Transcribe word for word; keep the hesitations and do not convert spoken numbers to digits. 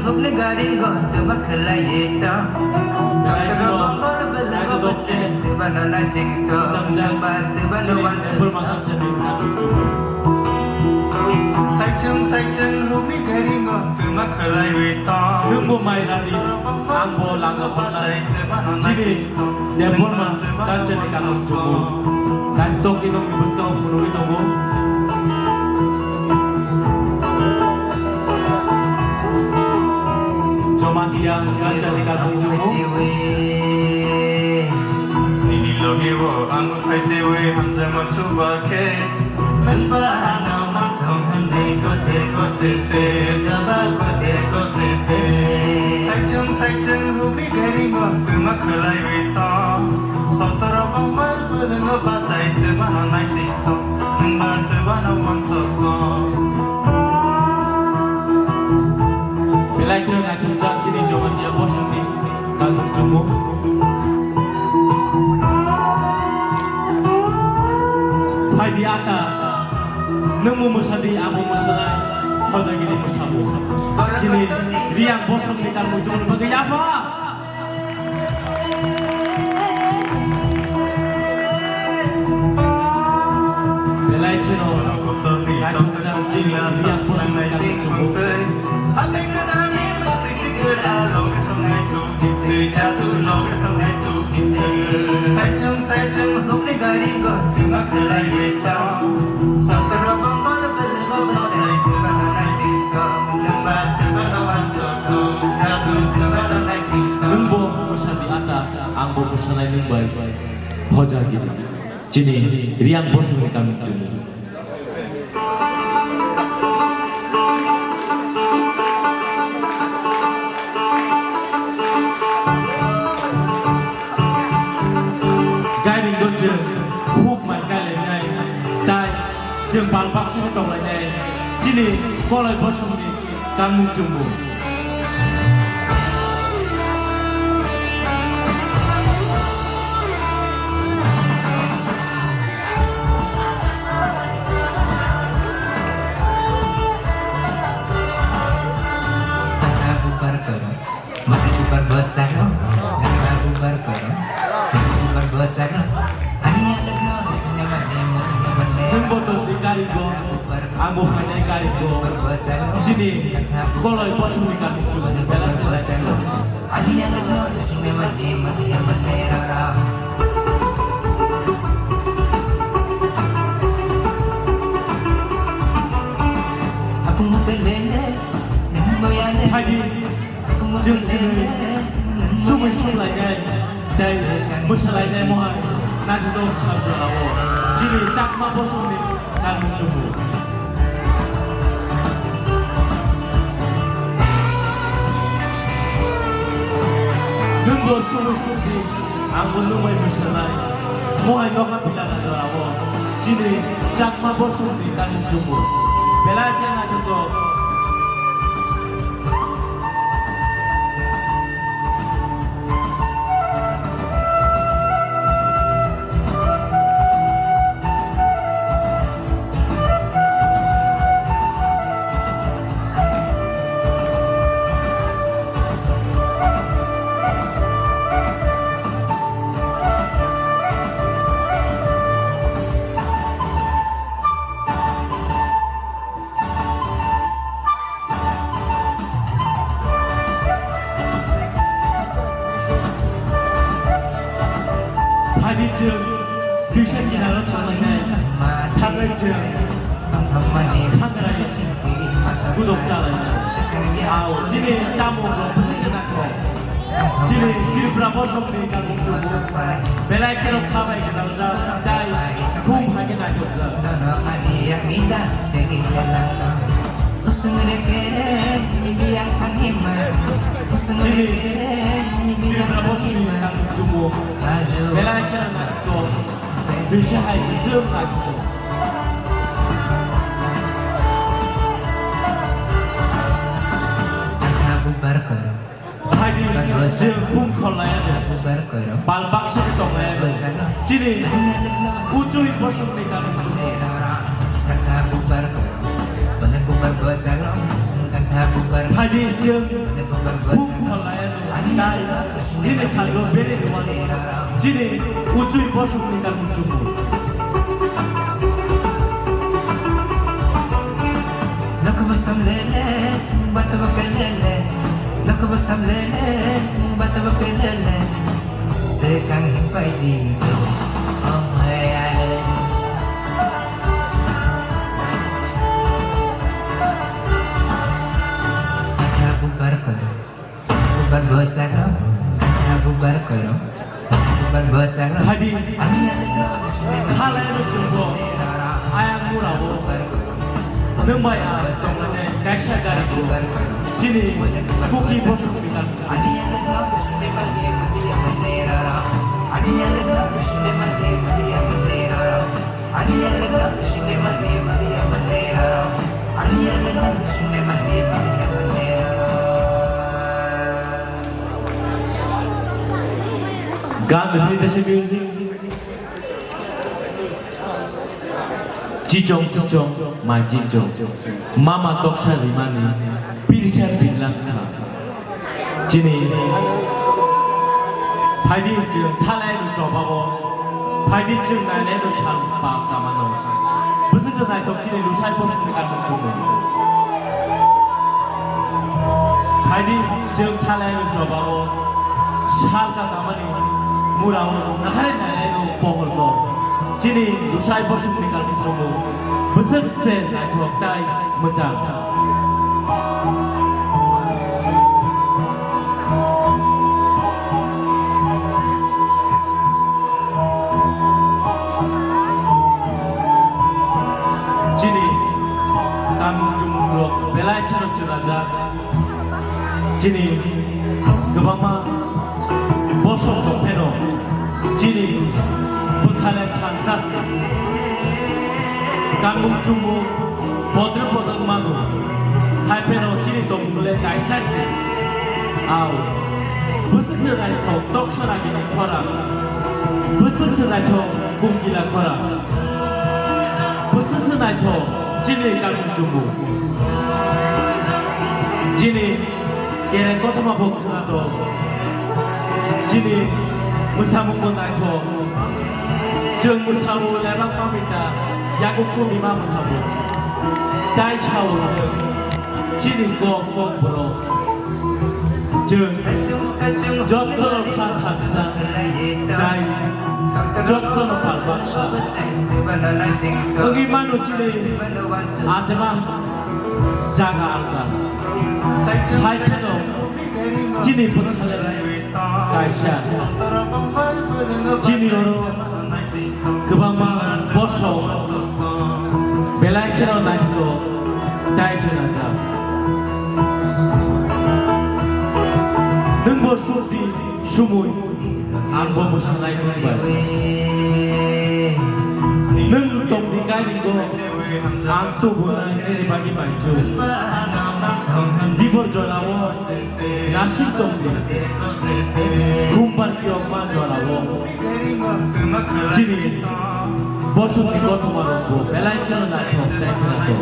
Nukni gari go tuma khlaiwi tong. Sotro bongol beleng go bwchai sebano naising tong. Nangba sebano wansuk tong. Saichung saichung nukni gari go tuma khlaiwi tong. Nwngbo mai radi, angbo langa bwchai sebano naising tong. Debbarma culture ni kanmung chumung. Naitokni nokni bwskango phunugwi tongo. Jamatia culture ni kanmung chumung. Nini loge o ang phaitewi hamjakma chuba khe. Nwngba ano mansong hwnwi gode gosete, gaba gode gosete. Saichung saichung hubli gari go tuma khlaiwi tong. Sotoro bongol bwlwngo bachai sebano naising tong. Nwngba sebano wansuk tong. Belai kheno naithokjak chini Jamatia bosongni kanmung chumung. Phaidi ata. Nwngbo mwsadi, angbo mwsanai, Hojagiri mwsabo. Chini Riang bosongni kanmung chumungni bagwi yapha. Belai kheno naithokjak chini Riang bosongni kanmung chumung. Saichung saichung nukni gari go tuma khlaiwi tong. Sotro bongol bwlwngo bwchai sebano naising tong. Nwngba sebano wansuk tong. Jadu sebano naising tong. Nwngbo mwsadi ata, angbo mwsanai nwng bai. Hojagiri. Chini Riang bosongni kanmung chumung. Gairing do chwng huk mai kailainai, tai chwng bal baksa khe tonglainai, chini Koloi bosongni kanmung chumung. Bubar koro, mari bubar bocaro, gana bubar koro, mari bubar bocaro. Ani anak no, sinema demo, sinema demo. Nwngbo tongdi gari go, angbo phainai gari go. Chini Koloi bosongni kanmung chumung belai belai. Phaidi, chwng chini sumui sumlainai tei mwsalainai mohai naithotok sal jorao chini Chakma bosongni kanmung chumung. Nwngbo sumui sumdi, angbo nwng bai mwsanai. Mohai nokha pilana jorao chini Chakma bosongni kanmung chumung. Belai khe naithotok. Phaidi chwng tuition kinaro thanglainai, thangwi chwng thangrai gudok chalainai. Ao, chini chamung rok phai se naithok. Chini Tripura bosongni kanmung chumung belai kheno kha bai gwnangjak tei khum hai khe naithokjak. Chini Tripura bosongni kanmung chumung belai kheno naithok. Bisa hai khe chwng naithok. Bubar koro. Phaidi chwng khum khorlai ano. Bal baksa khe tonglai ano. Chini uchui bosongni kanmung chumung. Phaidi chwng khuk kholai nai, nini khajo bere rwmani chini uchui bosongni tangmung chukmung. Nokbo samlele, batbo kelele, nokbo samlele, batbo kelele. Sekang himpai di, oh, hai, hai. Bubar koro, bubar bocharo, bubar koro, bubar bocharo. Hadi, khalai no chumbo, ayang mura bo. Nwng bai ang chonglai kaisa gari bo. Chini kuki bosong bital. Gan rwphai tei se music. Chichong chichong, mai chichong. Mama toksa rimani, pirsa pirlang kha. Chini, phaidi chwng thalai no chobago, phaidi chwng nainai no sal pa tamano. Bwswk se naitok chini lusai bosongni kanmung chukmung. Phaidi chwng thalai no chobago, sal ka tamani murao nakhai nainai no pohor no. Chini lusai bosongni kanmung chukmung. Bwswk se naithok tai mwchang. Chini tangmung chumung rok belai kheno chwrajak. Chini kwbangma bosong tong pheno chini bwkhale thansa se. Tangmung chumung bodrok bodrok mano. Hai pheno chini tongmung le kaisa se. Ao. Bwswk se naithok toksa ragini khorang. Bwswk se naithok kungkila khorang. Bwswk se naithok chini tangmung chumung. Chini kereng kothoma bo khwnathok. Chini mwsamung bo naithok. Chwng mwsamung lebak mamita yakung kumi ma mwsamung. Tai sao chwng chini kok kok borok. Chwng jotono kha thansa, tai jotono pal baksa. Wngwi mano chini ajama jaga alda. Hai kheno chini bwkhale kaisa. Chini oro kwbangma bosong belai kheno naithok tai chwnajak. Nwngbo sukti sumui angbo mwsanai nungbai. Nwng tongdi kainingo ang tubunai nini bagwi maichu. Dibor jorao nasing tongdi. Khumbar kiyokma jorao. Chini bosongni kothoma rokbo belai kheno naithok tai khwnathok.